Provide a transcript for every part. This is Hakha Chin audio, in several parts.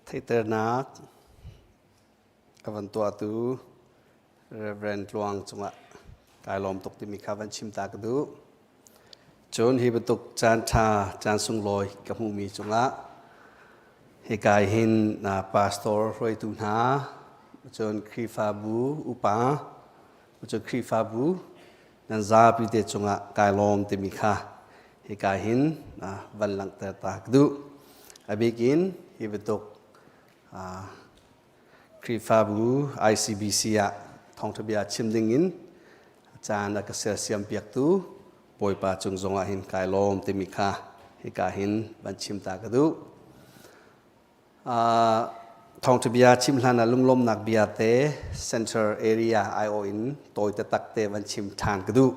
Theihternak a van tuahtu Reverend Tluang cungah kai lawm tuk timi kha van chim ta ka duh. Cun hi bantuk caan ṭha, caan sunglawi ka hmuhmi cungah hika hin pastor hruaitu hna, cun Khrihfabu upa, cun Khrihfabu nan zapi te cungah kai lawm timi kha hika hin van langhter ta ka duh. A bikin hi bantuk Khrihfabu ICBC ah thawngṭha bia chim dingin caan a ka sersiam piaktu Bawipa cung zongah hin kai lawm timi kha hika hin van chim ta ka duh. Thawngṭha bia chim hlan ah lunglawmnak bia te Central Area aiawh in tawi taktak te van chim ṭhan ka duh.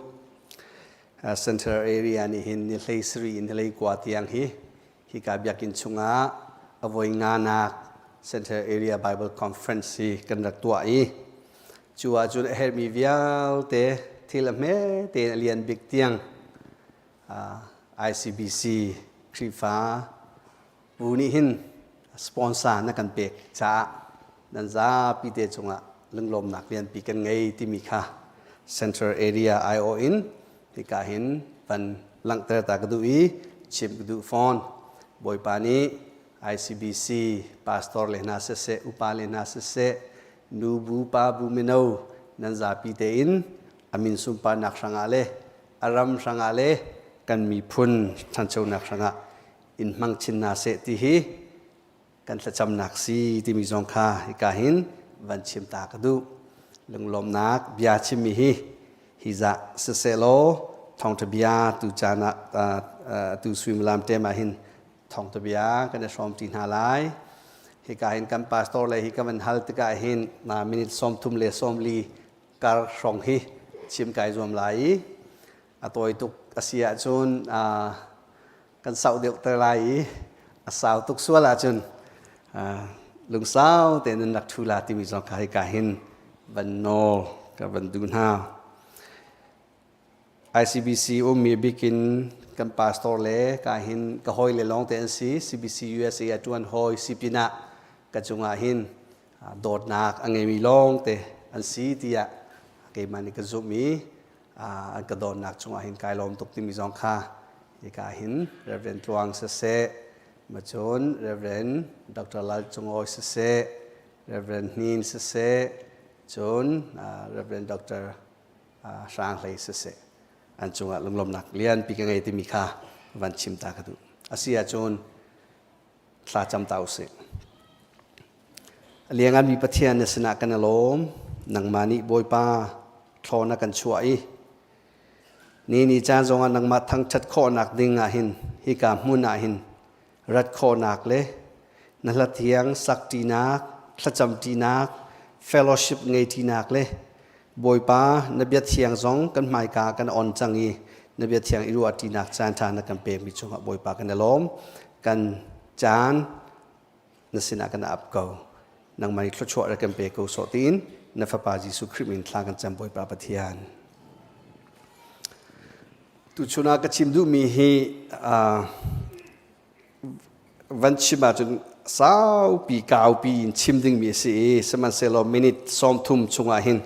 Central Area nih hin ni hlei sarih in hlei kua tiang hi hika biakinn chungah a voi nganak Central Area Bible Conference hi kan rak tuah i cu ahcun a herhmi vialte thil a hme tein a lian bik tiang ICBC Khrihfa bu nih hin sponsor na kan pek caah nan zapi te cungah lunglawmnak lianpi kan ngei timi kha Central Area aiawh in hika hin van langhter ta ka duh i chim ka duh fawn. Bawipa nih ICBC pastor le hna siseh, upa le hna siseh, nu bu, pa bu, mino nan zapi tein a min sunparnak hrangah le a ram hrangah le kan miphun ṭhanchonak hrangah in hmang chin hna seh ti hi kan thlacamnak si timi zong kha hika hin van chim ta ka duh. Lunglawmnak bia chimmi hi hi zah siseh law thawngṭha bia tu caan ah tu suimilam tem ah hin thawngṭha bia kan i hrawm ṭi hna lai. Hika hin kan pastor le hi ka van hal tikah hin na minute 30 le 40 kar hrawng hi chim kai zuam lai i a tawi tuk a si ahcun kan sauh deuh te lai i a sau tuk sual ahcun lungsau tein nan rak ṭhu la timi zong kha hika hin van nawl ka van duh hna. ICBC ummi bikin kan pastor le ka hin ka hawi le lawng te an si CBC USA a ṭuan hawi si pinah ka cungah hin dawtnak a ngeimi lawng te an si tiah keimah nih ka zumh i an ka dawtnak cungah hin kai lawm tuk timi zong kha hika hin Reverend Tluang siseh macun Reverend Dr. Lal Cung Awi siseh Reverend Hnin siseh cun Reverend Dr. Hrang Hlei siseh an cungah lunglawmnak lianpi ka ngei timi kha van chim ta ka duh. Asi ahcun thla cam ta usih. A lianganmi Pathian na sinah kan i lawm. Nangmah nih Bawipa thlaw na kan chuah i ni ni caan zongah nangmah thangṭhat khawhnak ding ah hin hika hmun ah hin rat khawhnak le na hla thiang sak ṭinak, thlacam ṭinak, fellowship ngei ṭinak le Bawipa na bia thiang zong kan hmaika kan on cang i na bia thiang i ruah ṭinak caan ṭha na kan pekmi cungah Bawipa kan i lawm. Kan caan na sinah kan ap ko. Nangmah nih thluachuah rak kan pe ko sawh tiin na Fapa Jesuh Khrih min thla kan cam Bawipa Pathian. Tuchun ah ka chim duhmi hi van chim ahcun saupi kaupi in chim dingmi a si i sihmanhsehlaw minute 30 chungah hin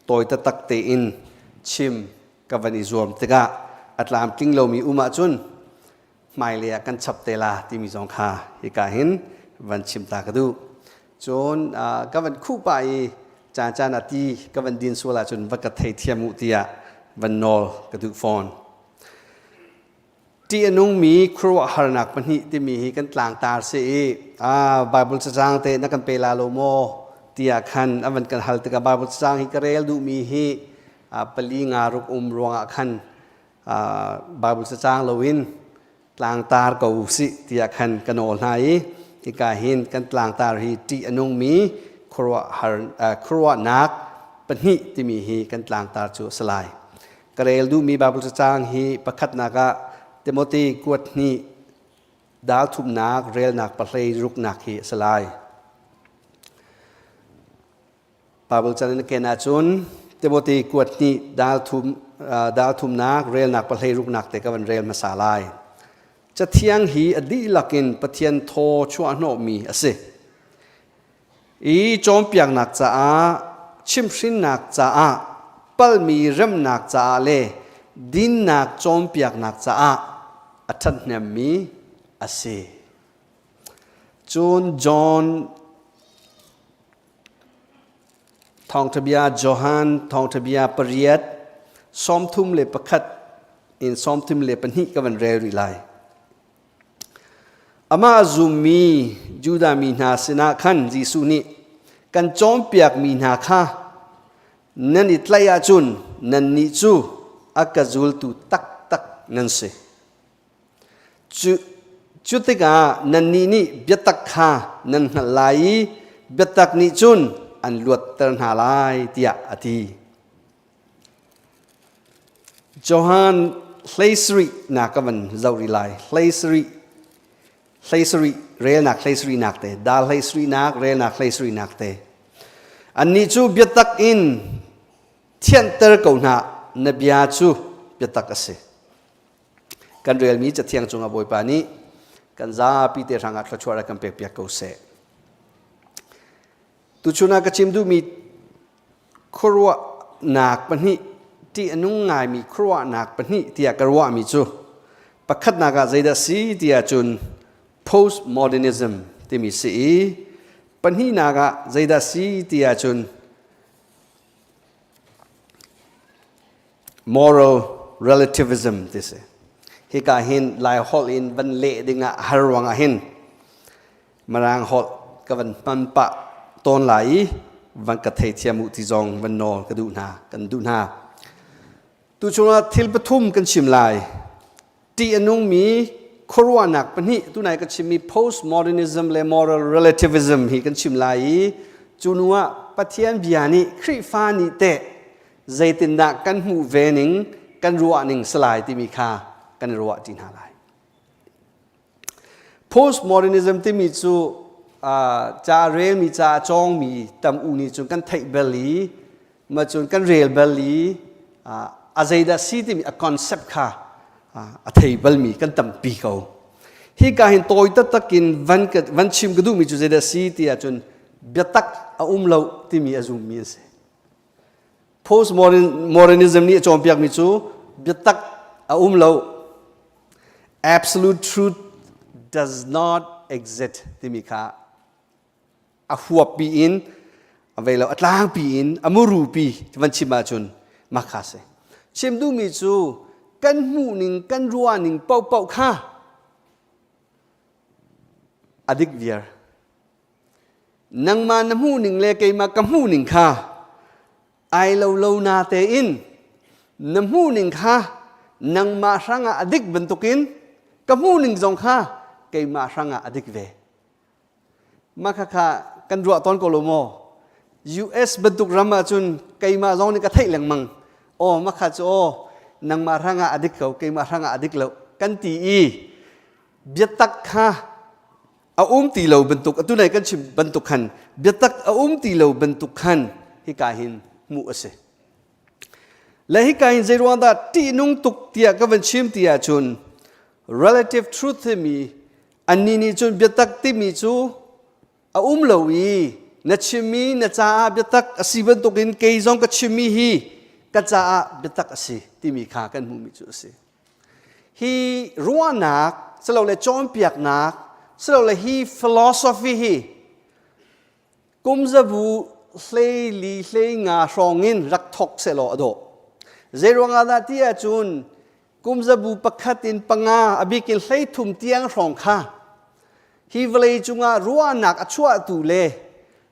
tawi taktak tein chim ka van i zuam tikah a tlamtling lomi um ahcun hmailei ah kan chap te la timi zong kha hika hin van chim ta ka duh. Cun ka van khuh pah i caan caan ah ti ka van din sual ahcun va ka theithiam u tiah van nawl ka duh fawn. Ṭih a nungmi khuaruahharnak pahnih timi hi kan tlangtar si i Bible cacang te na kan pe la lo maw tiah khan a van kan hal tikah Bible cacang hi ka rel duhmi hi pali nga ruk um ruangah khan Bible cacang loin tlangtar ko usih tiah khan ka nawl hna i hika hin kan tlangtar hi ṭih a nungmi khuaruahnak pahnih timi hi kan tlangtar cu a si lai. Ka rel duhmi Bible cacang hi pakhatnak ah Timote kuat hnih dal thumnak relnak pahlei ruknak hi a si lai. Bible chan in ken ahcun Timote kuat hnih dal thum dal thumnak relnak pahlei ruknak te ka van rel hmasa lai. Cathiang hi a dihlak in Pathian thaw chuah hnawhmi a si. I cawnpiaknak caah, chimhhrinnak caah, palmi remnak caah le dinnak cawnpiaknak caah a ṭhathnemmi a si. Cun John Thawngṭhabia Johan Thawngṭhabia pariat 31 in 32 ka van rel rih lai. Amah a zummi Judah mi hna sinah khan Jesuh nih kan cawnpiakmi hna kha nan i tlaih ahcun nannih cu a ka zultu taktak nan si. Cu, cu tikah nannih nih biatak kha nan hngalh lai i biatak nih cun an luatter hna lai tiah a ti. Johan 17 nak ka van zoh rih lai. 17 17 relnak 17 nak te dal 17 nak relnak 17 nak te. Annih cu biatak in thianter ko hna na bia cu biatak a si. Kan relmi cathiang cungah Bawipa nih kan zapi te hrangah thluachuah rak kan pekpiak ko seh. Tuchun ah ka chim duhmi khuaruahnak pahnih ṭih a nung ngaimi khuaruahnak pahnih tiah ka ruahmi cu pakhatnak ah zeidah si tiah cun postmodernism timi si i pahnihnak ah zeidah si tiah cun moral relativism ti si. Hika hin Lai holh in van leh dingah har ruangah hin Mirang holh ka van hman pah tawn lai i van ka theithiam u ti zong van nawl ka duh hna kan duh hna. Tu chungah thil pathum kan chim lai. Ṭih a nungmi khuaruahnak pahnih tunai ka chimmi postmodernism le moral relativism hi kan chim lai i cu nu ah Pathian bia nih Khrihfa nih teh zeitindah kan hmuh ve ning kan ruah ning salai timi kha kan i ruah ṭi hna lai. Postmodernism timi cu ca relmi ca a cawngmi tam u nih cun kan theih bel i ma cun kan rel bal i a zeidah si timi a concept kha a thei balmi kan tampi ko. Hika hin tawi taktak in van, van chim ka duhmi cu zeidah si ti ahcun biatak a um lo timi a zummi an si. Postmodernism nih a cawnpiakmi cu biatak a um lo. Absolute truth does not exist timi kha a huappi in a vei lo a tlangpi in a murupi van chim ahcun mah kha si. Chim duhmi cu kan hmuhning kan ruahning paohpaoh kha a dik viar. Nangmah na hmuhning le keimah ka hmuhning kha ai lo lo na tein na hmuhning kha nangmah hrangah a dik bantukin ka hmuhning zong kha keimah hrangah a dik ve. Mah khakha kan ruah tawn ko lo maw? US bantuk ram ahcun keimah zong nih ka theih lengmang. Aw mah kha cu aw nangmah hrangah a dik ko keimah hrangah a dik lo kan ti i biatak kha a um ti lo bantuk atu nai kan chim bantuk khan biatak a um ti lo bantuk khan hika hin hmuh a si. Le hika hin zeiruang dah ṭihnung tuk tiah ka van chim ti ahcun relative truth timi annih nih cun biatak timi cu a um lo i na chimmi na caah biatak a si bantukin kei zong ka chimmi hi ka caah biatak a si timi kha kan hmuhmi cu a si. Hi ruahnak silole cawnpiaknak silole hi philosophy hi kum zabu hleili hleinga hrawng in rak thawk sehlaw a dawh. Zeiruang ah dah ti ahcun kum zabu pakhat in panga a bik in hleithum tiang hrawng kha hi vawlei cungah ruahnak a chuahtu le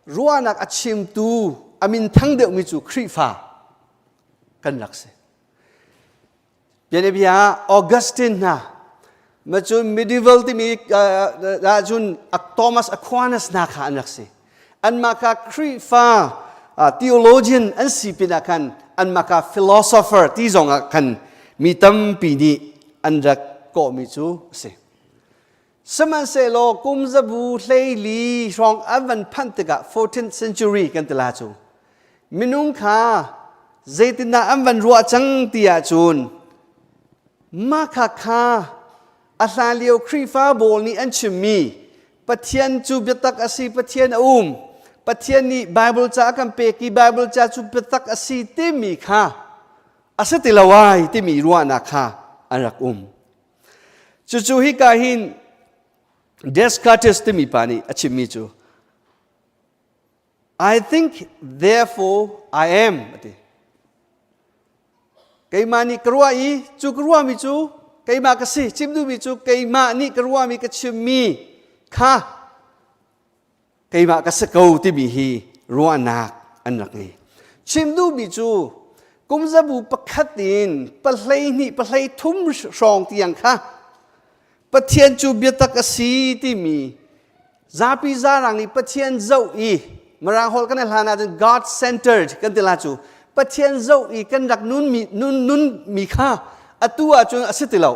ruahnak a chimtu a min thang deuhmi cu Khrihfa kan rak si. Bianabia Augustine hna ma cun medieval timi ahcun Thomas Aquinas hna kha an rak si. Anmah kha Khrihfa theologian an si pinah khan anmah kha philosopher ti zong ah khan mi tampi nih an rak kawhmi cu a si. Sihmanhsehlaw kum zabu hleili hrawng an van phanh tikah 14th century kan ti la cu minung kha zeitindah an van ruah cang ti ahcun mah kha kha a hlan lio Khrihfa bawl nih an chimmi Pathian cu biatak a si Pathian a um. Pathian nih Bible ca a kan pek i Bible ca cu biatak a si timi kha a si ti lo ai timi ruahnak kha an rak um. Cucu hika hin Descartes timi pa nih a chimmi cu I think therefore I am a ti. Keimah nih ka ruah i cu ka ruahmi cu keimah ka si. Chim duhmi cu keimah nih ka ruahmi ka chimmi kha keimah ka si ko timi hi ruahnak an rak ngei. Chim duhmi cu kum zabu pakhat in pahlei hnih pahlei thum hrawng tiang kha Pathian cu biatak a si timi zapi zarang nih Pathian zoh i Mirang holh kan i hlan ahcun God centered kan ti la cu Pathian zoh i kan rak nun mi nun nun mi kha atu ahcun a si ti lo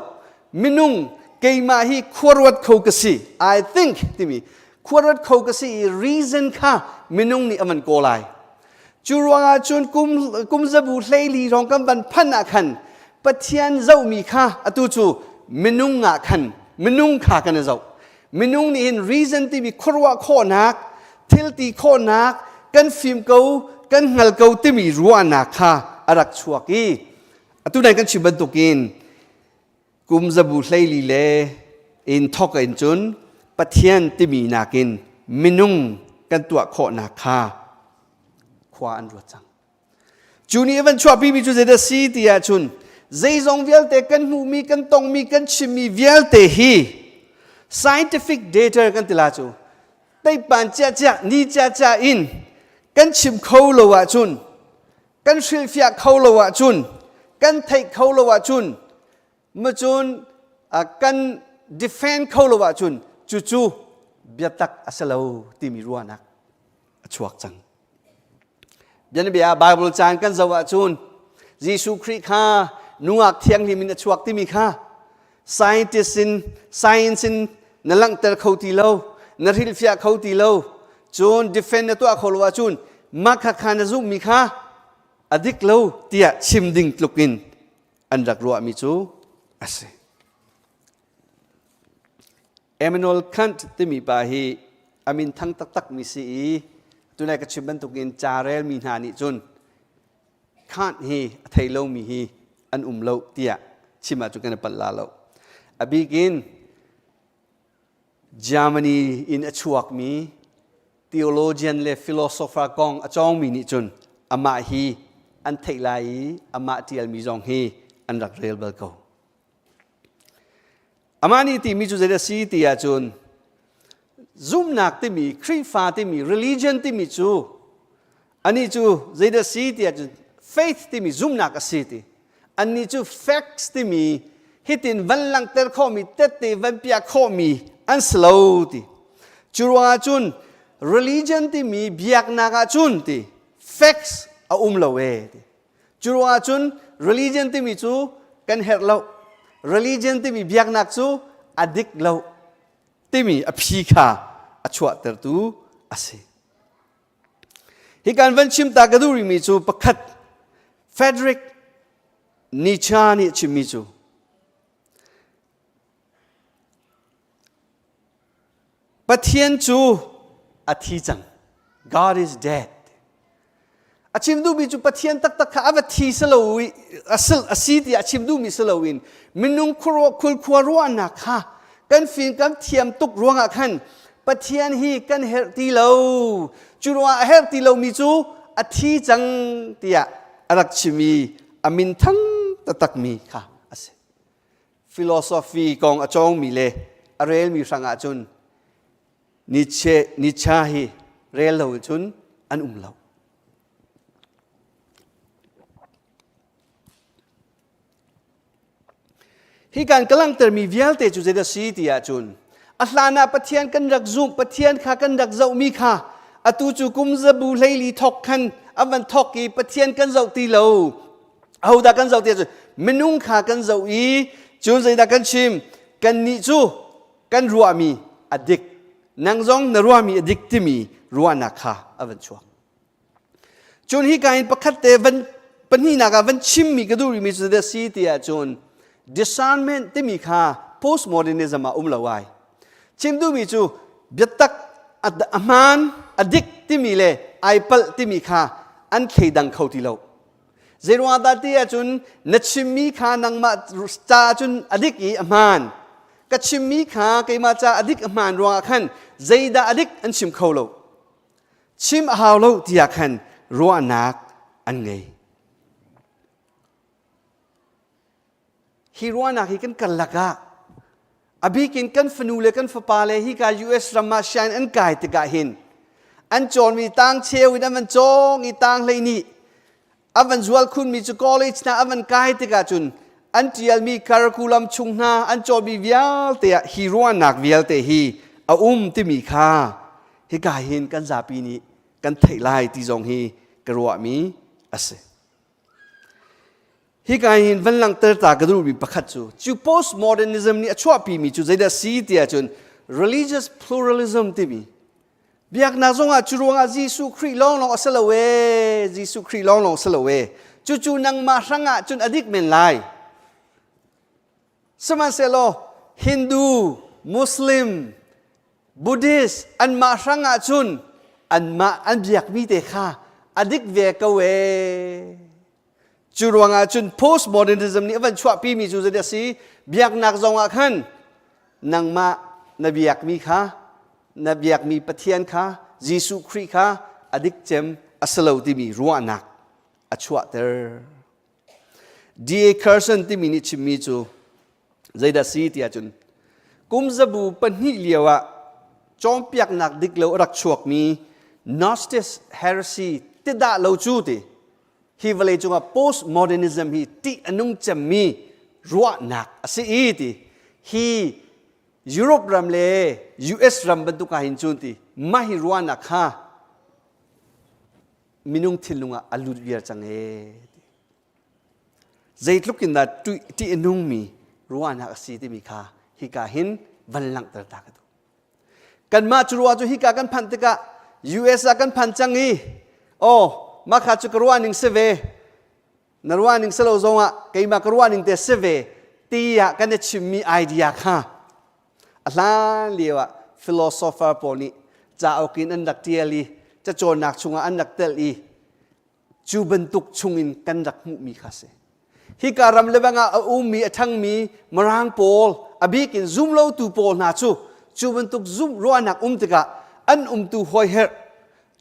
minung keimah hi khuaruat kho ka si I think timi khuaruat kho ka si i reason kha minung nih a van kawl ai Cu ruangah cun kum, kum zabu hleili hrawng kan van phanh ah khan Pathian zohmi kha atu cu minung ah khan minung kha kan i zoh. Minung nih hin reason timi khuaruah khawhnak, thil ti khawhnak, kan fim ko, kan hngal ko timi ruahnak kha a rak chuak i atu nai kan chim bantukin Kum zabu hleili le in thawk in cun Pathian timi nakin minung kan tuah khawhnak kha khua an ruat cang. Cu nih a van chuahpimi cu zeidah si ti ahcun zeizong vialte kan hmuhmi, kan tongmi, kan chimmi vialte hi scientific data kan ti la cu teipan ciahciah ni ciahciah in kan chim kho lo ahcun kan hrilhfiah kho lo ahcun kan theih kho lo ahcun macun kan defend kho lo ahcun cucu biatak a si lo timi ruahnak a chuak cang. Bianabia Bible caan kan zoh ahcun Jesuh Khrih kha nungak thianghlim in a chuak timi kha scientist in science in na langhter kho ti lo na hrilhfiah kho ti lo cun defend na tuah kho lo ahcun mah kha kha na zumhmi kha a dik lo tiah chim ding tluk in an rak ruahmi cu a si. Immanuel Kant timi pa hi a min thang taktakmi si i tunai ka chim bantukin ca relmi hna nih cun Kant hi a thei lomi hi an um lo tiah chim ahcun kan i palh la lo. A bik in Germany in a chuakmi theologian le philosopher kong a cawngmi nih cun amah hi an theih lai i amah ṭialmi zong hi an rak rel bal ko. Amah nih timi cu zeidah si ti ahcun zumhnak timi Khrihfa timi religion timi cu anih cu zeidah si ti ahcun faith timi zumhnak a si ti. Annih cu facts timi hitin van langhter khawhmi tette van piah khawhmi an si lo ti. Cu ruangah cun religion timi biaknak ah cun ti facts a um lo ee ti. Cu ruangah cun religion timi cu kan herh lo. Religion timi biaknak cu a dik lo timi a phi kha a chuahtertu a si. Hi kan van chim ta ka duh rihmi cu pakhat Frederick Nietzsche nih a chimmi cu Pathian cu a thi cang. God is dead. A chim duhmi cu Pathian taktak kha a va thi si lo i a si tiah a chim duhmi si loin minung khulkhua ruahnak kha kan fim kan thiam tuk ruangah khan Pathian hi kan herh ti lo. Cu ruangah a herh ti lomi cu a thi cang tiah a rak chim i a min thang taktakmi kha a si. Philosophy kong a cawngmi le a relmi hrangah cun Nietzsche, Nietzsche hi rel lo cun an um lo. Hi kan ka langhtermi vialte cu zeidah si ti ahcun a hlan ah Pathian kan rak zumh, Pathian kha kan rak zohmi kha atu cu kum zabu hleili thawk khan a van thawk i Pathian kan zoh ti lo. Ahodah kan zoh ti ahcun minung kha kan zoh i cun zeidah kan chim? Kannih cu kan ruahmi a dik. Nang zong na ruahmi a dik timi ruahnak kha a van chuak. Cun hi ka in pakhat te van pahnihnak ah van chimmi ka duh rihmi cu zeidah si ti ahcun discernment timi kha postmodernism ah um lo ai. Chim duhmi cu biatak a hmaan a dik timi. timi le ai palh timi kha an thleidang kho ti lo. Zeiruang dah ti ahcun na chimmi kha nangmah ca cun a dik i a hmaan. Ka chimmi kha keimah ca a dik a hmaan ruangah khan zeidah a dik an chim kho lo. Chim a hau lo tiah khan ruahnak an ngei. Hi ruahnak hi kan karlak ah a bikin kan fanu le kan fapa le hika US ram ah sianginn an kai tikah hin an cawnmi tang cheu in an van cawng i tang hlei nih a van zual khunmi cu college hna an van kai tikah cun an ṭialmi curriculum chung hna an cawnmi vialte ah hi ruahnak vialte hi a um timi kha hika hin kan zapi nih kan theih lai ti zong hi ka ruahmi a si. Hika hin van langhter ta ka duhmi pakhat cu cu postmodernism nih a chuahpimi cu zeidah si ti ahcun religious pluralism timi biaknak zongah cu ruangah Jesuh Khrih lawnglawng a si lo ee Jesuh Khrih lawnglawng a si lo ee cucu nangmah hrangah cun a dik men lai sihmanhsehlaw Hindu Muslim Buddhist anmah hrangah cun anmah an biakmi te kha a dik ve ko ee Cu ruangah cun postmodernism nih a van chuahpimi cu zeidah a si? Biaknak zongah khan nangmah na biakmi kha, na biakmi Pathian kha, Jesuh Khrih kha a dik cem a si lo timi ruahnak a chuahter. D.A. Carson timi nih chimmi cu zeidah si tiah cun kum zabu pahnih lio ah cawnpiaknak dik lo a rak chuakmi Gnostic heresy ti dah lo cu ti hi vawlei cungah postmodernism hi ṭih a nung cemmi ruahnak a si i ti hi Europe ram le US ram bantuk ah hin cun ti mah hi ruahnak kha minung thinlung ah a lut viar cang ee ti zeitluk in dah ṭih a nungmi ruahnak a si timi kha hika hin van langhter ta ka duh Kanmah cu ruah cu hika kan phanh tikah US ah kan phan cang i aw mah kha cu ka ruah ning si ve na ruah ning si lo zongah keimah ka ruah ning te si ve tiah kan i chimmi idea kha a hlan lio ah philosopher pawl nih cauk in an rak ṭial i cacawnnak chungah an rak telh i cu bantuk chungin kan rak hmuhmi kha si. Hika ram le bang ah a ummi a ṭhangmi Mirang pawl a bik in zumlotu pawl hna cu cu bantuk zumh ruahnak um tikah an umtu hawi herh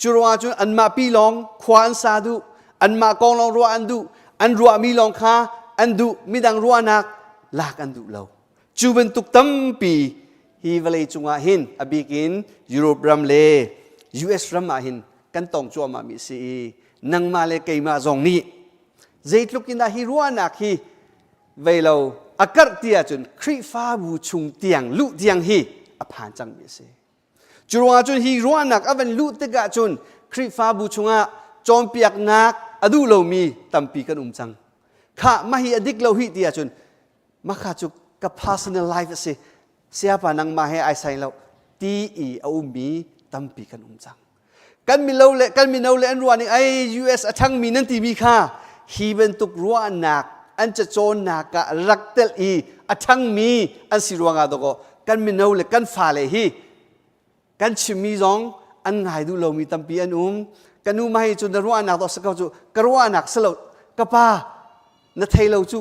cu ruangah cun anmah pi lawng khua an sa duh anmah kong lawng ruah an duh an ruahmi lawng kha an duh midang ruahnak lak an duh lo cu bantuk tampi hi vawlei cungah hin a bik in Europe ram le US ram ah hin kan tong cuahmah mi si i nangmah le keimah zong nih zeitluk in dah hi ruahnak hi vei lo a karh ti ahcun Khrihfabu chung tiang luh tiang hi a phan cangmi a si. Cu ruangah cun hi ruahnak a van luh tikah cun Khrihfabu chungah cawnpiaknak a duh lomi tampi kan um cang. Khah mah hi a dik lo hi ti ahcun makha cu ka personal life a si sayapa nangmah he ai sai lo ti i a ummi tampi kan um cang kan mino le kan mino le an ruah ning ai US a ṭhangmi nan timi kha hi bantuk ruahnak an cacawnnak ah rak telh i a ṭhangmi an si ruangah dawkaw kan mino le kan fale hi kan chimmi zong an ngai duh lomi tampi an um ka nu mah hi cu na ruahnak dawh si ko cu ka ruahnak si lo ka pa na thei lo cu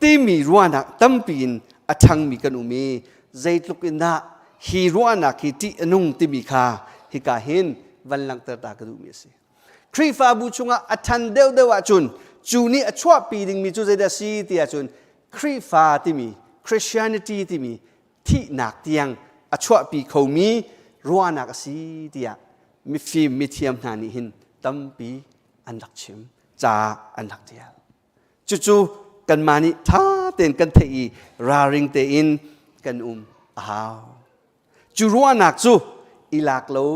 timi ruahnak tampi in a ṭhangmi kan um i zeitluk in dah hi ruahnak hi ṭih a nung timi kha hika hin van langhter ta ka duhmi a si Khrihfabu chungah a ṭhan deuhdeuh ahcun cu nih a chuahpi dingmi cu zeidah si ti ahcun Khrihfa timi Christianity timi thihnak tiang a chuahpi khomi ruahnak a si tiah mifim mithiam hna nih hin tampi an rak chim ca an rak ṭial. Cucu kanmah nih ṭha tein kan theih i ralring tein kan um a hau. Cu ruahnak cu i lak lo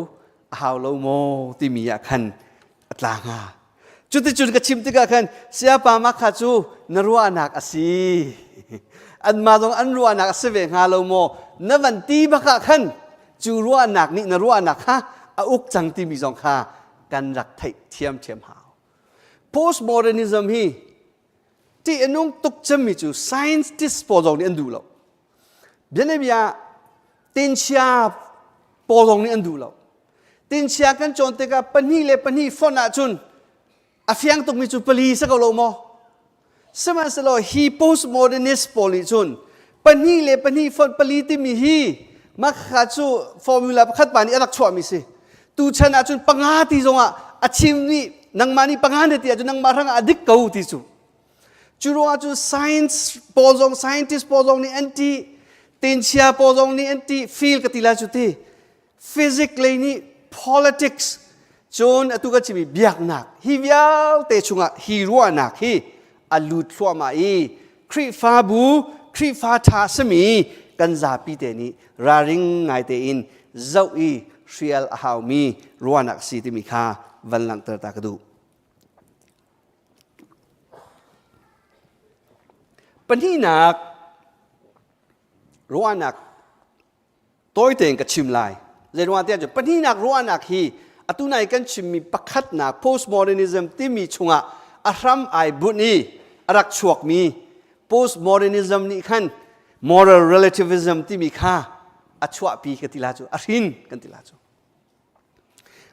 a hau lo maw timi ah khan a tla hnga. Cuticun ka chim tikah khan sayapa mah kha cu na ruahnak a si. Anmah zong an ruahnak a si ve hnga lo maw? Na van ti bak ah khan cu ruahnak nih na ruahnak kha a uk cang timi zong kha kan rak theih thiamthiam hau. Postmodernism hi ṭih a nung tuk cemmi cu scientist pawl zong nih an duh lo. Bianabia tinchia pawl zong nih an duh lo. Tinchia kan cawn tikah pahnih le pahnih fonh ahcun a fiang tukmi cu pali si ko lo maw? Sihmanhsehlaw hi postmodernist pawl nih cun pahnih le pahnih fonh pali timi hi mah kha cu formula pakhat pa nih a rak chuahmi si. Tuchan ahcun panga ti zongah a chim nih nangmah nih panga na ti ahcun nangmah hrangah a dik ko ti cu. Cu ruangah cun science pawl zong scientist pawl zong nih an ti tinchia pawl zong nih an ti feel ka ti lai cu ti physics lei nih politics cun atu kan chimmi biaknak hi vialte chungah hi ruahnak hi a lut thluahmah i Khrihfabu Khrihfa ṭha simi kan zapi te nih ralring ngai tein zoh i hrial a haumi ruahnak si timi kha van langhter ta ka duh. Pahnihnak ruahnak tawi tein ka chim lai. Zeiruang tiah cun pahnihnak ruahnak hi atu nai kan chimmi pakhatnak postmodernism timi chungah a hram ai bunh i a rak chuakmi postmodernism nih khan moral relativism timi kha a chuahpi ka ti la cu a hrin kan ti la cu.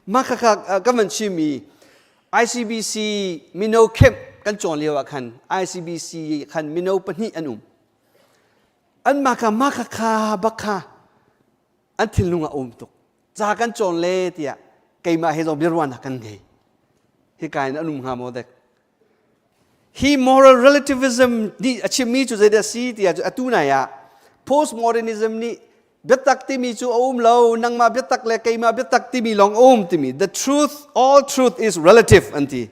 Mah khakha kan van chimmi ICBC mino camp kan cawn lio ah khan ICBC khan mino pahnih an um. Anmah kha mah khakha bak kha an thinlung ah a um tuk. Ca kan cawn le tiah keimah he zong biaruahnak kan ngei. Hika in an um hnga maw dek? Hi moral relativism nih a chimmi cu zeidah a si tiah cu atu nai ah postmodernism nih biatak timi cu a um lo nangmah biatak le keimah biatak timi lawng a um timi the truth all truth is relative an ti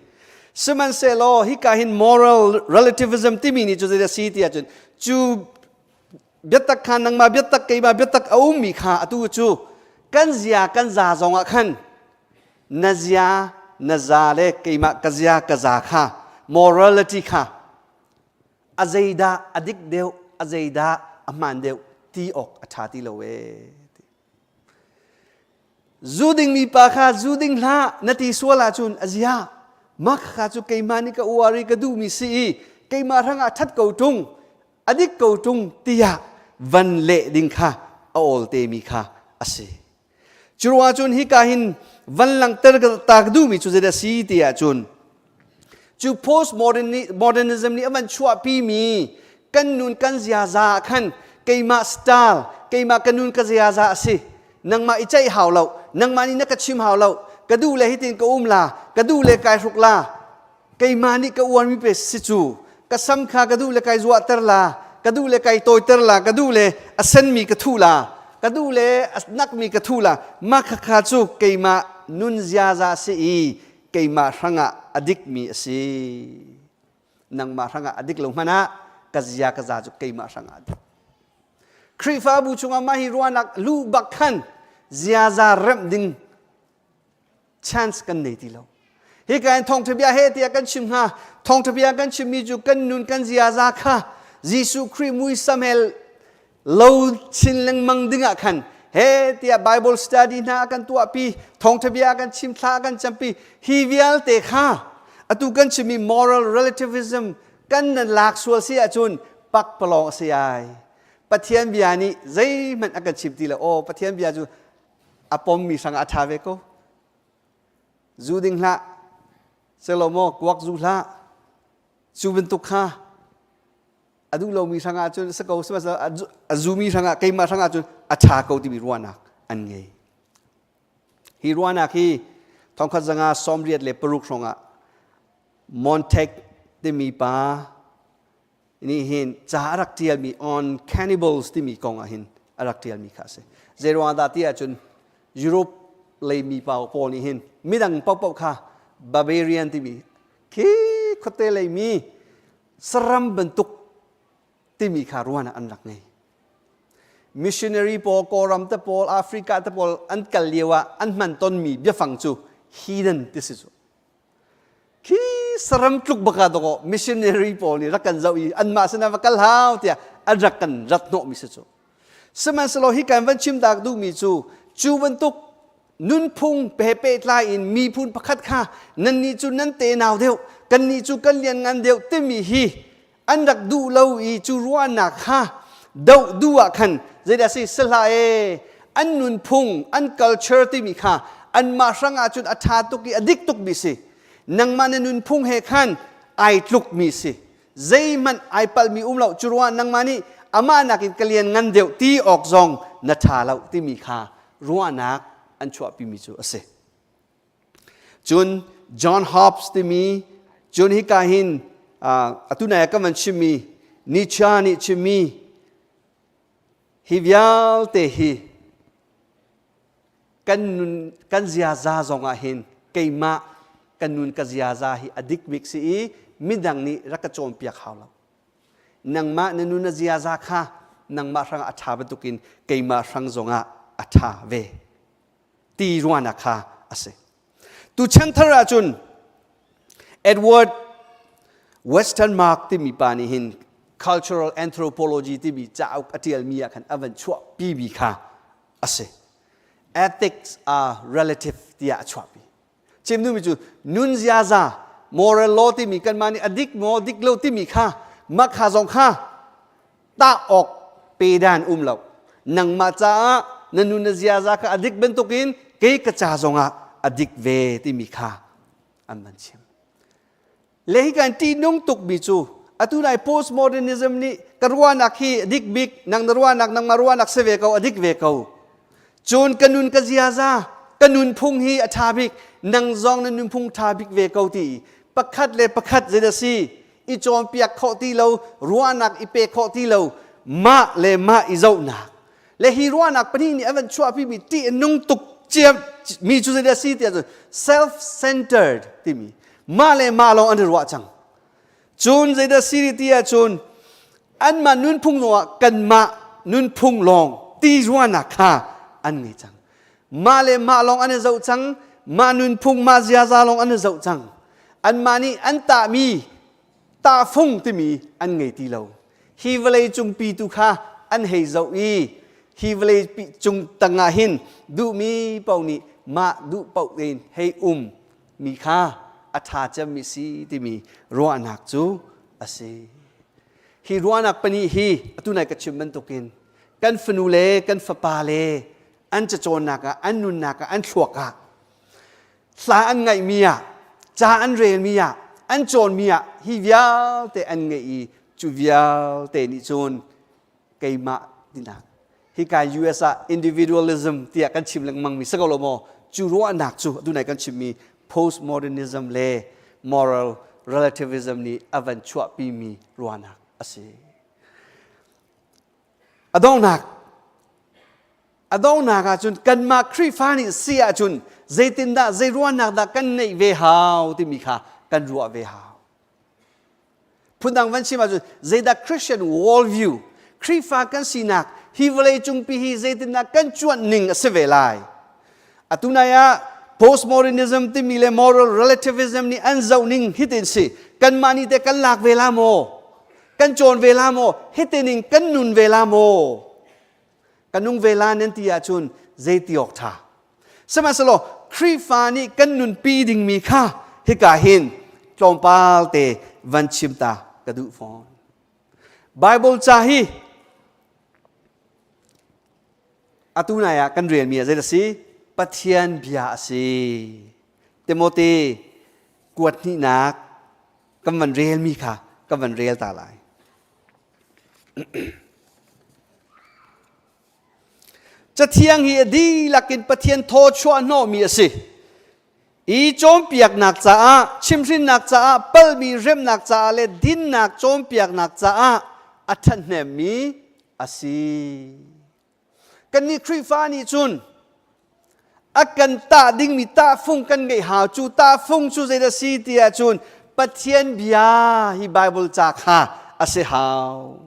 sihmanhsehlaw hika hin moral relativism timi nih cu zeidah a si tiah cun cu biatak kha nangmah biatak keimah biatak a ummi kha atu cu kan zia kan za zong ah khan na zia na za le keimah ka zia ka za kha morality kha a zeidah a dik deuh a zeidah a hmaan deuh ti awk a ṭha ti lo ee Zu dingmi pa kha zu ding hlah na ti sual ahcun a zia mah kha cu keimah nih ka uar i ka duhmi si i keimah hrangah ṭhat ko ṭung a dik ko ṭung tiah van leh ding kha a awl temi kha a si. Cu ruangah cun hika hin van langhter ta ka duhmi cu zeidah a si ti ahcun cu postmodernism nih a van chuahpimi kan nun kan ziaza ah khan keimah style keimah ka nun ka ziaza a si nangmah i ceih hau lo nangmah nih na ka chim hau lo ka duh le hitin ka um la ka duh le kai hruk la keimah nih ka uarmi pe si cu ka sam kha ka duh le kai zuahter la ka duh le kai tawiter la ka duh le a senmi ka thuh la ka duh le a nakmi ka thuh la mah khakha cu keimah nun ziaza si i keimah hrangah a dikmi a si nangmah hrangah a dik lo hmanh ah ka zia ka za cu keimah hrangah a dik Khrihfabu chungah mah hi ruahnak lu bak khan ziaza remh ding chance kan nei ti lo hika in thawngtha bia he tiah kan chim hnga thawngtha bia kan chimmi cu kan nun kan ziaza kha Jesuh Khrih muisam he lo chin lengmang ding ah khan he tiah Bible study hna kan tuahpi thawngtha bia kan chim thla kan campi hi vialte kha atu kan chimmi moral relativism kan nan lak sual si ahcun pakpalawng a si ai Pathian bia nih zeihmanh a kan chim ti lo aw Pathian bia cu a pommi hrang a ṭha ve ko zu ding hlah selo maw kuak zu hlah cu bantuk kha a duh lomi hrangah cun si ko a zumi hrangah keimah hrangah cun a ṭha ko timi ruahnak an ngei hi ruahnak hi thongkhat zanga 86 hrawngah Montek timi pa nih hin ca a rak ṭialmi on cannibals timi kong ah hin a rak ṭialmi kha a si zeiruang dah ti ahcun Europe lei mi pa pawl nih hin midang paohpaoh kha barbarian timi khi khuate lei mi saram bantuk timi kha ruan ah an rak ngei. Missionary pawl Kawlram te pawl Africa te pawl an kal lio ah an hman tonmi biafang cu heathen ti si cu. Khi saram tluk baka dawkaw missionary pawl nih rak kan zoh i anmah sinah va kal hau tiah an rak kan rat hnawhmi si cu. Sihmanhsehlaw hi kan van chim tak duhmi cu cu bantuk nunphung he pehtlai in miphun pakhat kha nannih cu nan tenau deuh kannih cu kan lianngan deuh timi hi an rak duh lo i cu ruahnak kha doh duh ah khan zeidah si sihlah e an nunphung an culture timi kha anmah hrang ahcun a ṭha tuk i a dik tukmi si. Nangmah na nunphung he khan ai tlukmi si. Zeihmanh ai palhmi um lo. Cu ruangah nangmah nih amah nakin ka lian ngan deuh ti awk zong na ṭha lo timi kha ruahnak an chuahpimi cu a si. Cun John Hobbes timi cun hika hin atu nai ah kan van chimmi Nietzsche nih chimmi hi vialte hi kan nun kan ziaza zong ah hin keimah kan nun ka ziaza hi a dik bik si i midang nih rak ka cawnpiak hau lo. Nangmah na nun na ziaza kha nangmah hrang ah a ṭha bantukin keimah hrang zongah a ṭha ve. Ti ruahnak kha a si. Tu chanthar ahcun Edward Westenmark timi pa nih hin cultural anthropology timi cauk a ṭialmi ah khan a van chuahpimi kha a si. Ethics are relative tiah a chuahpi. Chim duhmi cu nun ziaza moral law timi kanmah nih a dik maw dik lo timi kha mah kha zong kha tah awk pe dan um lo. Nangmah caah na nun na ziaza kha a dik bantukin kei ka ca zongah a dik ve timi kha an van chim. Le hi kan ṭihnung tukmi cu atu lai postmodernism nih ka ruahnak hi a dik bik nang na ruahnak nangmah ruahnak si ve ko a dik ve ko cun ka nun ka ziaza ka nunphung hi a ṭha bik nang zong na nunphung ṭha bik ve ko ti pakhat le pakhat zeidah si i cawnpiak khawh ti lo ruahnak i pe khawh ti lo mah le mah i zohnak le hi ruahnak pahnih nih a van chuahpimi ṭih a nung tuk ciam mi cu zeidah si tiah cun self-centered timi mah le mah lawng an i ruah cang cun zeidah si ti ahcun anmah nunphung lawngah kanmah nunphung lawng ti ruahnak kha an ngei cang mah le mah lawng an i zoh cang mah nunphung mah ziaza lawng an i zoh cang anmah nih an tahmi tahfung timi an ngei ti lo hi vawlei cungpi tu kha an hei zoh i hi vawlei cung tangah hin duhmi paoh nih mah duh paoh tein hei um mi kha a ṭha cemmi si timi ruahnak cu a si. Hi ruahnak pahnih hi atu nai ka chim bantukin kan fanu le kan fapa le an cacawnnak ah an nunnak ah an thluak ah hla an ngaihmi ah ca an relmi ah an cawnmi ah hi vialte an ngeih i cu vialte nih cun keimah tinak hika US ah individualism tiah kan chim lengmang mi si ko lo maw cu ruahnak cu atu nai kan chimmi postmodernism le moral relativism nih a van chuahpimi ruahnak a si a donghnak A donghnak ahcun kanmah Khrihfa nih si ahcun zeitindah zei ruahnak dah kan neih ve hau timi kha kan ruah ve hau. Phundang van chim ahcun zeidah Christian worldview Khrihfa kan sinak hi vawlei cungpi hi zeitindah kan cuanh ning a si ve lai. Atu nai ah postmodernism timi le moral relativism nih an zoh ning hitin si kanmah nih te kan lak ve la maw? Kan cawn ve la maw? Hitining kan nun ve la maw? Ka nung ve la nan ti ahcun zeiti awk ṭha. Sihmanhsehlaw Khrihfa nih kan nunpi dingmi kha hika hin tlawmpal te van chim ta ka duh fawn. Bible ca hi atu nai ah kan relmi ah zei a si? Pathian bia a si. Timote kuat hnihnak kan van relmi kha kan van rel ta lai. Cathiang hi a dihlak in Pathian thaw chuah hnawhmi a si. I cawnpiaknak caah, chimhrinnak caah, palhmi remnak caah le dinnak cawnpiaknak caah a ṭhahnemmi a si. Kannih Khrihfa nih cun a kan tah dingmi tahfung kan ngeih hau. Cu tahfung cu zeidah si ti ahcun Pathian bia hi Bible ca kha a si hau.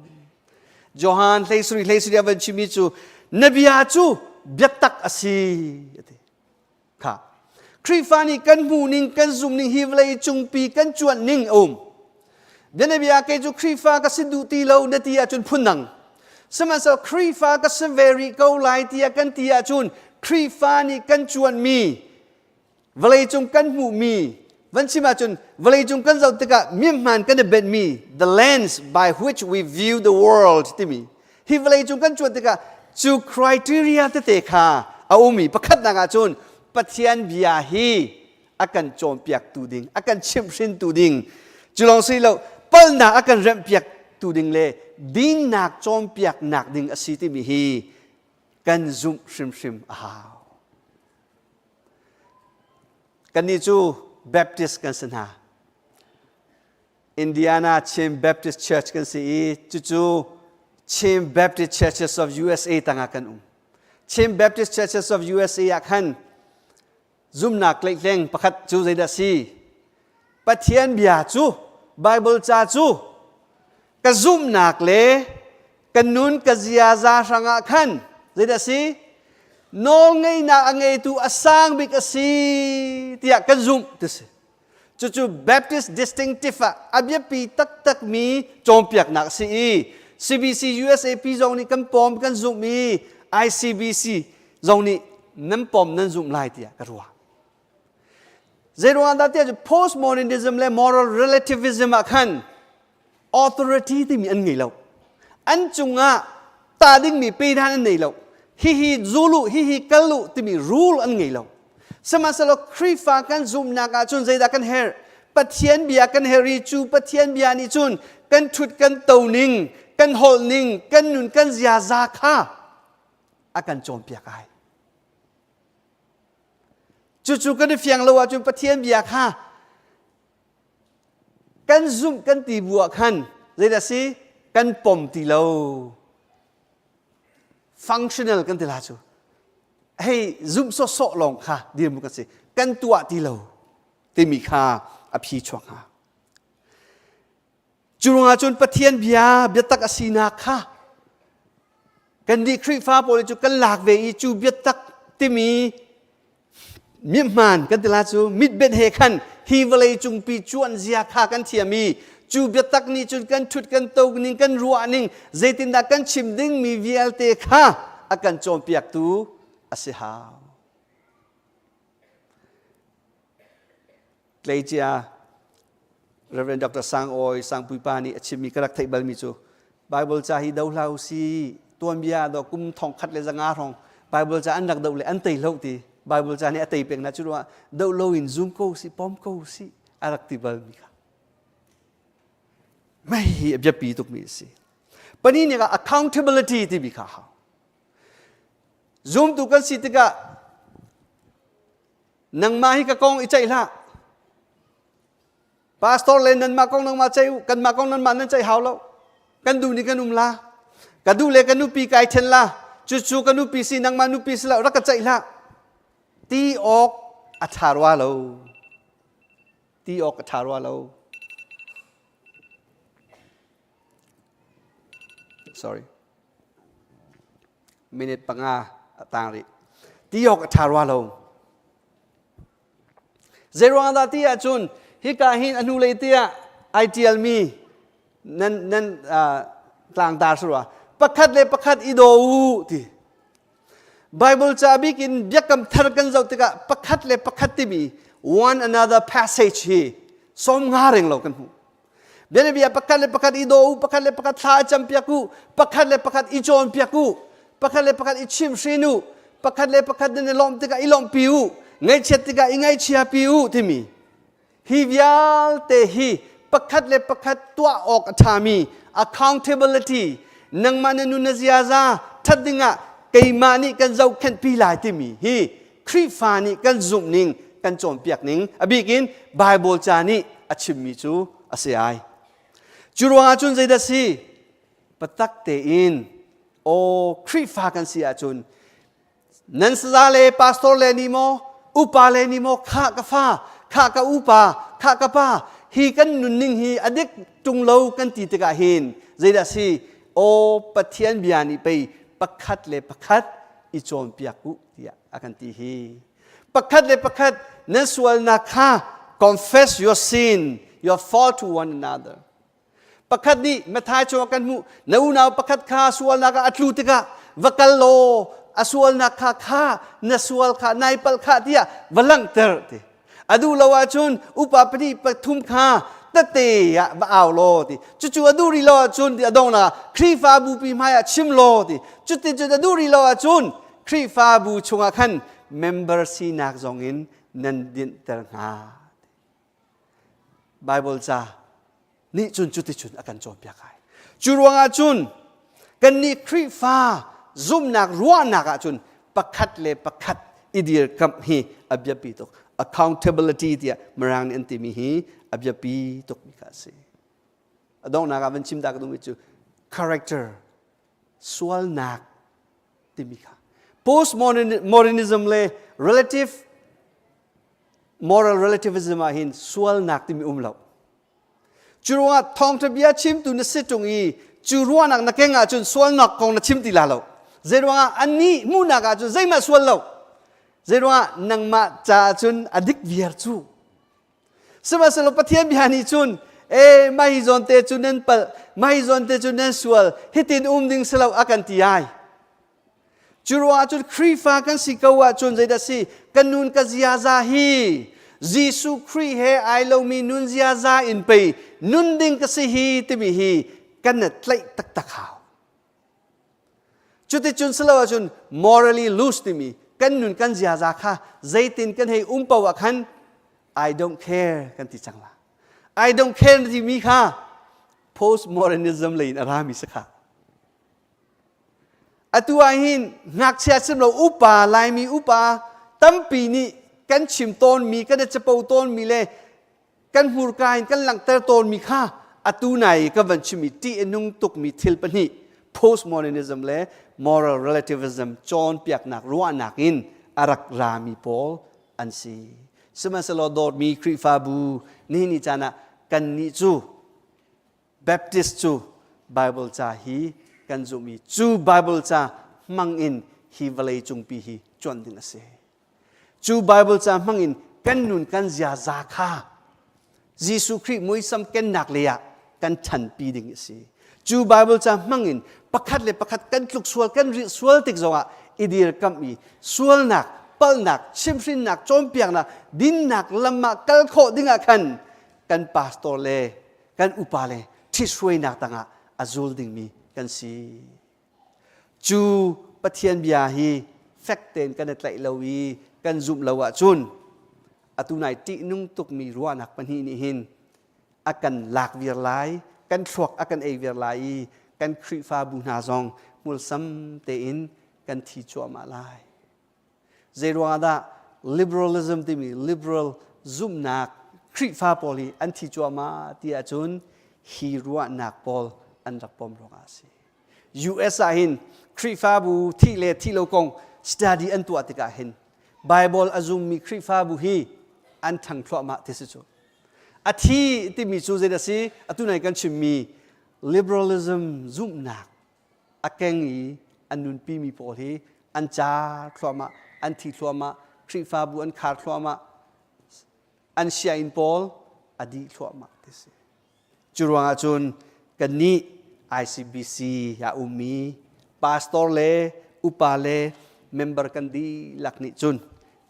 Johan 13 13 a van chimmi cu na bia cu biatak a si a ti. Kha Khrihfa nih kan hmuh ning kan zumh ning hi vawlei cungpi kan cuanh ning a um. Bianabia kei cu Khrihfa ka si duh ti lo na ti ahcun phundang. Sihmanhsehlaw Khrihfa ka si ve rih ko lai tiah kan ti ahcun Khrihfa nih kan cuanhmi vawleicung kan hmuhmi van chim ahcun vawleicung kan zoh tikah mihman kan i benhmi the lens by which we view the world timi hi vawleicung kan cuan tikah cu criteria tete kha a um i pakhatnak ahcun. Pathian bia hi a kan cawnpiaktu ding, a kan chimhhrintu ding, cu lawng si lo palhnak a kan remhpiaktu ding le dinnak cawnpiaknak ding a si timi hi kan zumh hrimhrim a hau. Kannih cu Baptist kan si hna. Indiana Chin Baptist Church kan si i cucu Chin Baptist Churches of USA tangah kan um. Chin Baptist Churches of USA ah khan zumnak tleihtleng pakhat cu zeidah si? Pathian bia cu Bible ca cu ka zumhnak le ka nun ka ziaza hrangah khan zeidah si? Nawlngeihnak a ngeitu a sang bik a si tiah kan zumh ti si. Cucu Baptist distinctive ah a biapi taktakmi cawnpiaknak a si i CBC USAP zong nih kan pawm kan zumh i ICBC zong nih nan pawm nan zumh lai tiah ka ruah. Zeiruang dah tiah postmodernism le moral relativism ah khan authority timi an ngei lo. An cungah ta dingmi pedan an nei lo. Hihi zulu, hihi kal u timi rule an ngei lo. Sihmanhsehlaw Khrihfa kan zumhnak ahcun zeidah kan herh? Pathian bia kan herh i cu Pathian bia nih cun kan ṭhut kan to ning, kan holh ning, kan nun kan ziaza kha a kan cawnpiak ai. Cucu kan i fiang lo ahcun Pathian bia kha kan zumh kan ti bu ah khan zeidah si kan pom ti lo functional kan ti la cu hei zumh sawhsawh lawng kha dirhmun kan si kan tuah ti lo timi kha a phi chuak hnga cu ruangah cun Pathian bia biatak a sinak kha kan nih Khrihfa pawl cu kan lak ve i cu biatak timi mihmaan kan ti la cu mitbenh he khan hi vawlei cungpi cuan zia kha kan thiam i cu biatak nih cun kan ṭhut kan to ning kan ruah ning zeitindah kan chim dingmi vialte kha a kan cawnpiaktu a si hau. Tleicia Reverend Dr. Sang Awi Sangpui pa nih a chimmi ka rak theih balmi cu Bible ca hi do hlah usi tuanbia do kum thong khat le zanga hrawng Bible ca an rak doh le an tei hlo ti Bible ca nih a tei pek na cu ruah doh lo in zum ko si pom ko si a rak ti balmi kha mei hi a biapi tukmi a si pani nih accountability timi kha hau zumtu kan si tikah nangmah hi ka kong i ceih hlah Pastor le nanmah kong nangmah ceih u, kanmah kong nanmah nan ceih hau lo. Kan duh ni kan um la. Ka duh le ka nupi kai then la. Cucu ka nupi si nangmah nupi si lo rak ka ceih hlah. Ti awk a ṭha rua lo. Ti awk a ṭha rua lo. Sorry. Minute panga a tang rih. Ti awk a ṭha rua lo. Zeiruang dah ti ahcun hika hin a hnulei tiah ai ṭialmi nan nan tlangtar si rua pakhat le pakhat i daw u ti Bible ca bik in biakam thar kan zoh tikah pakhat le pakhat timi one another passage hi sawm nga reng lo kan hmuh bianabia pakhat le pakhat i daw u pakhat le pakhat thla campiak u pakhat le pakhat i cawnpiak u pakhat le pakhat i chimhhrin u pakhat le pakhat nan i lawmh tikah i lawmhpi u ngaihchiat tikah i ngaihchiapi u timi hi vialte hi pakhat le pakhat tuah awk a ṭhami accountability nangmah na nun na ziaza ṭhat dingah keimah nih kan zohkhenhpi lai timi hi Khrihfa nih kan zumh ning kan cawnpiak ning a bik in Bible ca nih a chimmi cu a si ai. Cu ruangah cun zeidah si? Patak tein aw Khrihfa kan si ahcun nan saza le pastor le nih maw upa le nih maw khah ka fa khah ka upa khah ka pa hi kan nunning hi a dik ṭung lo kan ti tikah hin zeidah si aw Pathian bia nih pei pakhat le pakhat i cawnpiak u tiah a kan ti hi pakhat le pakhat nan sualnak kha confess your sin your fault to one another pakhat nih Matthai chung kan hmuh na unau pakhat kha sualnak ah a tlu tikah va kal law a sualnak kha kha na sual kha nai palh kha tiah va langhter ti a duh lo ahcun upa pahnih pathum kha tete ah va au law ti cucu a duh rih lo ahcun ti a dongnak ah Khrihfabu pi hmai ah chim law ti cuti cun a duh rih lo ahcun Khrihfabu chungah khan member sinak zongin nan dinhter hna. Bible ca nih cun cuticun a kan cawnpiak ai. Cu ruangah cun kannih Khrihfa zumhnak ruahnak ahcun pakhat le pakhat i dirkamh hi a biapi tuk. Accountability tiah Mirang nih an timi hi a biapi tukmi kha a si. A donghnak ah van chim ta ka duhmi cu character sualnak timi kha postmodernism le relative moral relativism ah hin sualnak timi um lo. Cu ruangah thawngṭha bia chimtu na si ṭung i cu ruahnak na keng ahcun sualnak kong na chim ti la lo. Zei ruangah annih hmuhnak ahcun zeihmah sual lo. Zei ruangah nangmah caah cun a dik viar cu. Sihmanhsehlaw Pathian bia nih cun e mah hi zawn te cu nan palh, mah hi zawn te cu nan sual, hitin um ding si lo a kan ti ai. Cu ruangah cun Khrihfa kan si ko ahcun zeidah si kan nun ka ziaza hi Jesuh Khrih he ai lomi nun ziaza in pei nun ding ka si hi timi hi kan na tlaih taktak hau. Cuticun si lo ahcun morally loose timi kan nun kan ziaza kha zeitin kan hei um paoh ah khan I don't care kan ti cang la. I don't care na timi kha postmodernism lei in a rami si kha. Atu ah hin ngakchia sim lo upa Laimi upa tampi nih kan chim tawnmi kan i capo tawnmi le kan hmurka in kan langhter tawnmi kha atu nai ka van chimmi ṭih a nung tukmi thil pahnih postmodernism le moral relativism cawnpiaknak ruahnak in a rak rami pawl an si. Sihmanhsehlaw dawtmi Khrihfabu nihin ni caan ah kannih cu Baptist cu Bible ca hi kan zumh i cu Bible ca hmang in hi vawlei cungpi hi cuanh ding a si. Cu Bible ca hmang in kan nun kan ziaza kha Jesuh Khrih muisam kennak lei ah kan ṭhanpi ding a si. Cu Bible ca hmang in pakhat le pakhat kan tluk sual kan rilh sual tik zongah i dirkamh i sualnak, palhnak, chimhhrinnak, cawnpiaknak, dinnak lam ah kal khawh ding ah khan kan pastor le kan upa le ṭhithruainak tangah a zul dingmi kan si. Cu Pathian bia hi fek tein kan i tlaih lo i kan zumh lo ahcun atu nai ṭihnung tukmi ruahnak pahnih nih hin a kan lak viar lai, kan thluak a kan ei viar lai i kan Khrihfabu hna zong hmulsam tein kan thi cuahmah lai. Zeiruangah dah liberalism timi liberal zumhnak Khrihfa pawl hi an thi cuahmah ti ahcun hi ruahnak pawl an rak pom ruangah a si. US ah hin Khrihfabu thih le thih lo kong study an tuah tikah hin Bible a zummi Khrihfabu hi an ṭhang thluahmah ti si cu. A thi timi cu zeidah si? Atu nai kan chimmi liberalism zumhnak a keng i an nunpimi pawl hi an car thluahmah, an thi thluahmah, Khrihfabu an khar thluahmah, an sianginn pawl a dih thluahmah ti si. Cu ruangah cun kannih ICBC ah ummi pastor le upa le member kan dihlak nih cun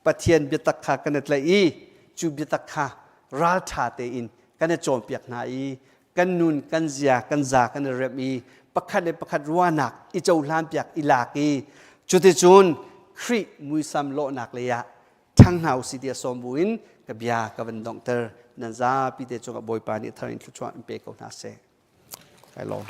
Pathian biatak kha kan i tlaih i cu biatak kha ralṭha tein kan i cawnpiak hna i kan nun kan zia kan za kan i remh i pakhat le pakhat ruahnak i cohlanpiak i lak i cuticun Khrih muisam lawhnak lei ah ṭhang hna usih tiah sawm buin ka bia ka van donghter nan zapi te cungah Bawipa nih thar in thluachuah in pe ko hna seh. Kai lawm.